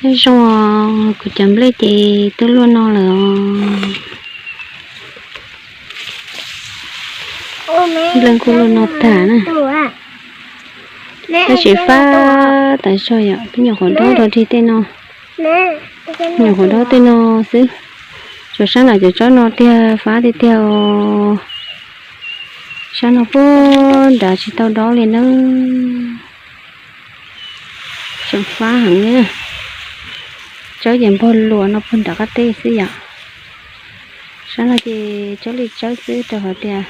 Nyob zoo, kuv cov nplej ces twb luaj no lawm os. Nplej kuj luaj no tag na. Tab sis fab tas zog yom, peb nyuam qhuav dob rau rig tej no. Nyuam qhuav dob tej no xwb. Tshuav sab nram cov tsob no tiag fab tiag tiag os. Sab no puag nrad tsis tau dob li nawb. Tseem fab heev li. Tsawb ces npog luas no puag nram qab teb xwb yom. Sab no ces tsawb li tsawb xwb rau qhov tias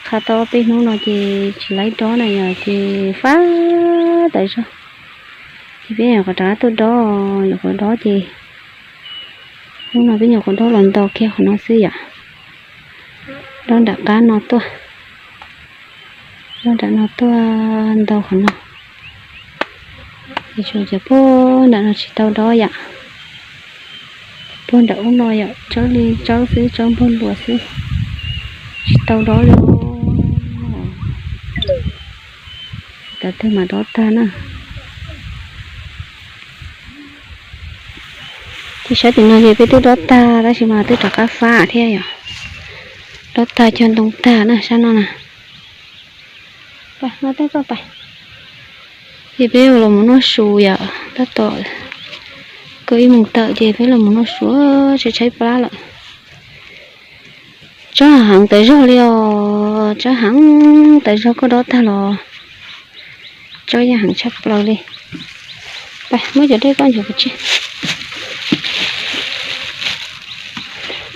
qhab tau ob peb hnub no ces tsis laib dob na yom, ces fab tas zog. Ces peb nyuam qhuav rov qab tuaj dob, nyuam qhuav dob ces hnub no peb nyuam qhuav dob los nto kiag qhov no xwb yom. Dob nram qab no tuaj, dob nram no tuaj nto qhov no. Ces tsuas cov puag nram no tsis tau dob yom. Puag nram ub no yom, tsawb li tsawb xwb, tsawb npog luas xwb, tsis tau dob li. Tsis tas twg mas dob tag na. Ces sab tim no ces peb twb dob tag tab sis mas twb rov qab fab thiab yom. Dob tag cog ntoo tag na sab no na. Ces peb yuav los mus noj su yom, tab tom kaum ib moos tawm ces peb los mus noj su, tshaib tshaib plab lawm. Tsawb heev tas zog li os, tsawb heev tas zog, koj dob tag los tsawb yeej heev tshaj plaws li. Pab muab cov dej koj nchuav pov tseg.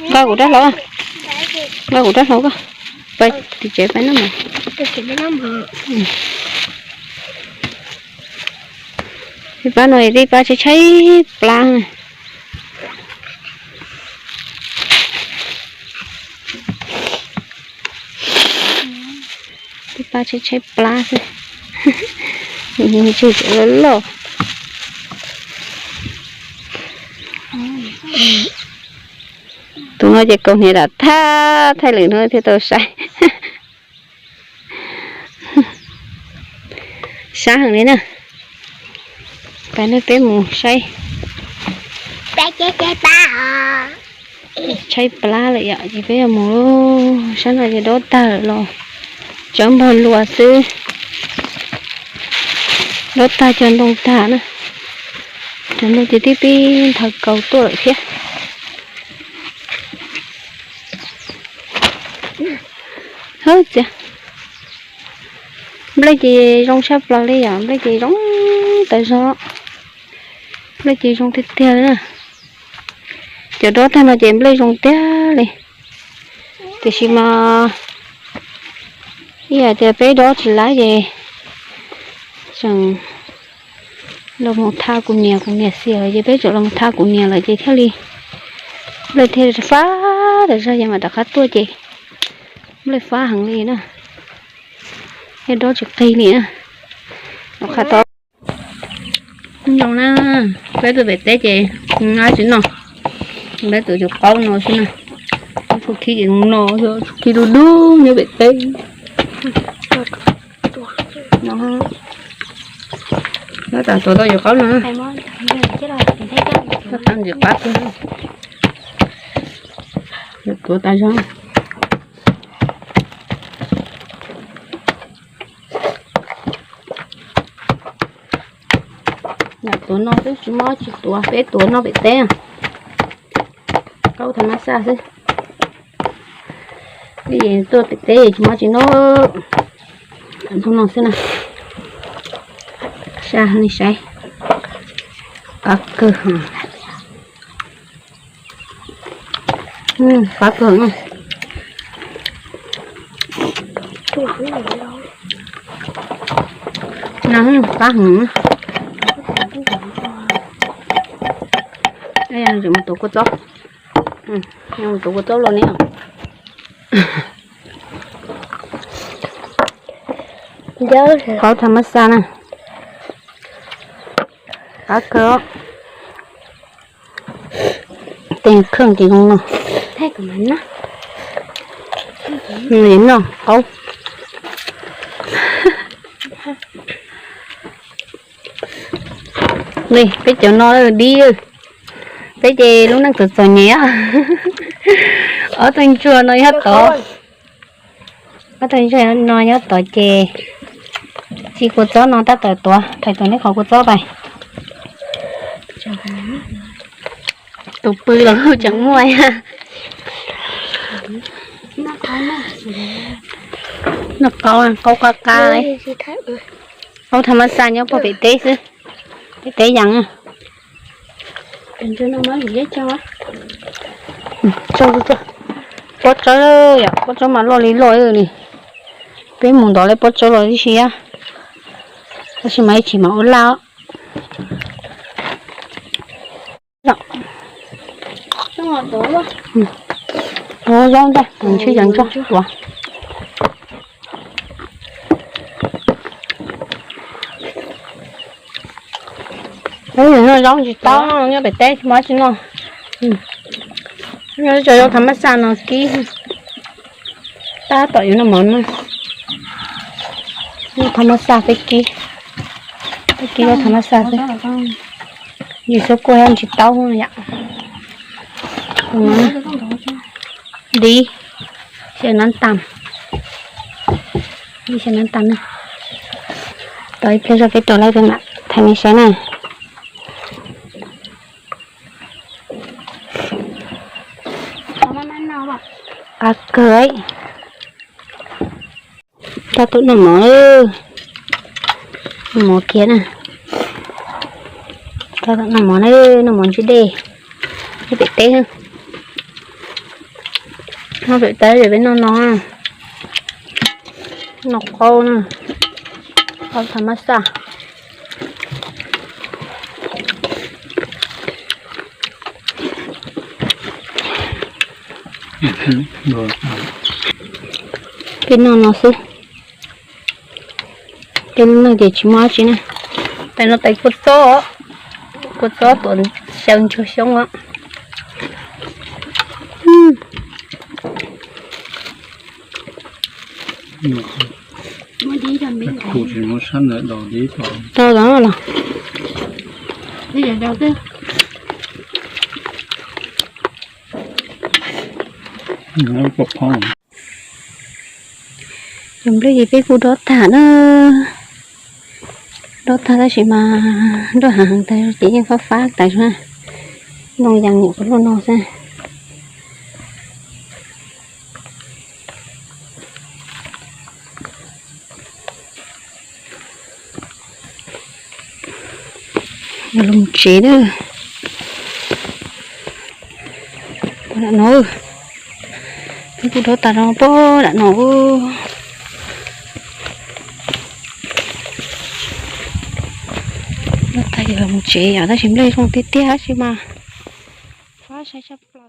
Nqa kuv rab hlau, nqa kuv rab hlau koj. Pab tim tsev pab noj mov. Tej pab no tej pab tshaib tshaib plab. Tej pab tshaib tshaib plab xwb. Ntseg cov loj loj. Tus no ces kaus hniav lam thab thaij lwm hnub thiaj tau saib. Sab heev li na. Pab nej peb mus saib. Tshaib plab lawm yom, ces peb yuav mus. Sab no ces dob tag lawm los tsawb npog luas xwb. Dob tag cog ntoo tag na. Cov ntoo ces twb pib nthaw kaus tuaj lawm thiab. Hawb txiav. Nplej ces zoo tshaj plaws li yom, nplej ces zoo tas zog. Nplej ces zoo tiag tiag li na. Cov dob tag no ces nplej zoo tiag li. Tiam sis mas ib yam tias peb dob tsis laib ces tseem los mus tha kuv niam, kuv niam xiam lawm ces peb tseem los mus tha kuv niam lawm ces thiaj li nplej thiaj fab tas zog, ces mam rov qab tuaj ces nplej fab heev li na. Thiaj dob tsis qig li na. Rov qab tau. Nyob zoo na, peb tuaj pem teb ces nqa tsis no, peb tuav cov qaub no xwb na. Txhua khib ces no, txhua khib dub dub nyob pem teb. Nyob tas tuav tau cov qaub no, nyob tas ntsis qab tiag. Tuav tas zog. Yam tuav no xwb tsis muaj tsis tuav, peb tuav noj pem teb. Qaub thav mab xaj xwb. Peb tuaj pem teb tsis muaj tsis noj. Ntoo no xwb na. Xaj nej saib. Qab kawg. Qab kawg. No qab heev. Mus tuav kua txob, mus tuav kua txob los ne. Qaub thav mab xaj na. Qab kawg. Tej kheej ces zoo no. Noj qaub. Peb cov no dib, peb ces lub neej txom txom nyem. Ob tug ntsuag no nyob tod, ob tug ntsuag no nyob tod ces txiv kua txob no tab tom tuav, thaiv tuav neb qhov kua txob pais. Tus pw los tseem muaj. Noj qaub, qaub qab qab, qaub tha mab xaj nyob puag pem teb xwb, pem teb yees. Pob tsawb, yog pob tsawb mas loj li loj li. Peb mus ntov lawm pob tsawb los tib si, tab sis mas ib chim mas ua laj. Ua zaub ntag, ntshe yog ntsuag tuav. Noj zaub ntsis taub nyob pem teb tsis muaj dab tsi noj. Cov zaub tha mab xaj no kib, tab tom yuav noj mov na. Zaub tha mab xaj peb kib, peb kib zaub tha mab xaj xwb. Yus xub kuaj ntsis taub yom. Dib, xyaw nab tas, xyaw nab tas na. Tos ib pliag zoj peb rau lawv mam thaij nej saib na. Qab kawg. Tab tom noj mov, noj mov kiag na. Tab tom noj mov na, noj mov ntsib dej. Nyob pem teb, nyob pem teb ces peb noj no, noj qaub na, qaub tha mab xaj. Peb noj no xwb, peb lub neej ces tsis muaj dab tsi na. Tais no tais kua txob, kua txob tuav xyaw ntsuag xyoob os. Tau los? Cov nplej ces peb kuj dob tag na, dob tag tab sis mas nruab hav heev tas ces yeej fab fab tas, noo yees nyuam qhuav luaj no xwb. Los mus tsev na. Pog dam no, peb kuj dob tag no pog dam no. Dob tag ces los mus tsev yom, tab sis nplej zoo tiag tiag tab sis mas fab sai tshaj plaws.